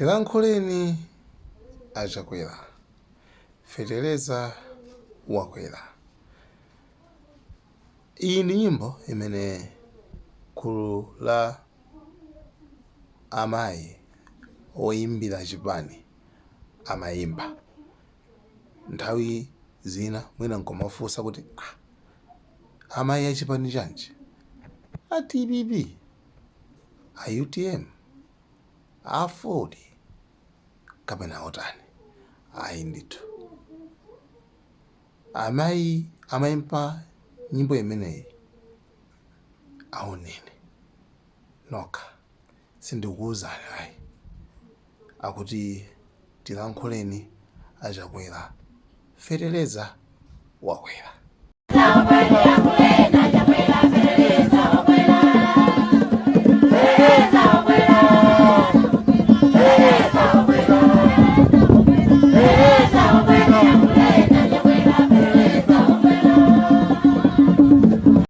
Tilankhuleni a Chakwera, feteleza wakwera. Iyi ndi nyimbo imene gulu la amayi oyimbira chipani amayimba. Nthawi zina mwina nkumafunsa kuti ah, amayi achipani chanji? A DPP, a UTM, a AFORD kapena otani? Ayi ndithu, amayi amayimba nyimbo imeneyi aoneni nokha, sindikuwuzani ayi. Akuti tilankhuleni a Chakwera, feteleza wakwera.